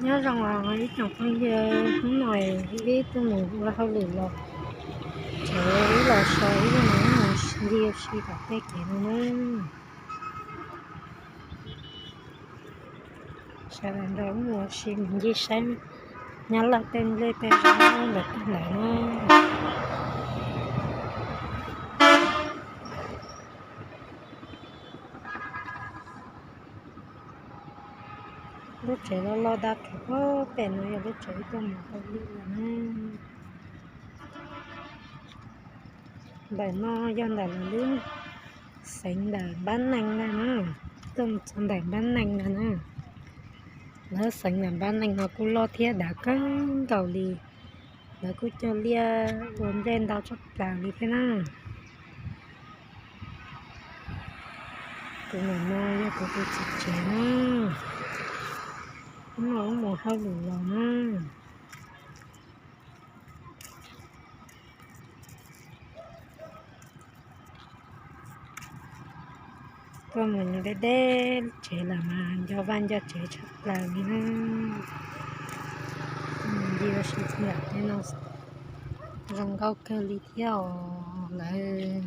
Nyob zoo os ib tsoom phooj ywg, hnub no wb tuaj mus ua hauj lwm los tsev, wb los so ib zaug no wb mus ncig ua si tom tej kev no na. Sawv daws nrog wb mus ua si mus ncig saib nyob lawm tej nplej tej zaub ntawm tej ntawd na. Lub tsev loj loj dab qhuas pem no yog lub tsev wb tuaj mus hauj lwm no na. Ntawm no yog ntawm lawv lub xeev ntawm Npab Neeg ntag na. Tuaj mus txog ntawm Npab Neeg ntag na. Lawv xeev ntawm Npab Neeg no kuj loj thiab dav kawg nkaus li. Lawv kuj cog liaj ua nplej ntau tshaj plaws li thiab na. Tus ntawm no yog kuv tus txiv tsev na. Hnub no wb mus hauj lwm los na. Tuaj mus deb deb tsev lawm mas nco vaj nco tsev tshaj plaws li na. Ncig ua si txog nram tej no zoo nkauj kawg li thiab os lawv.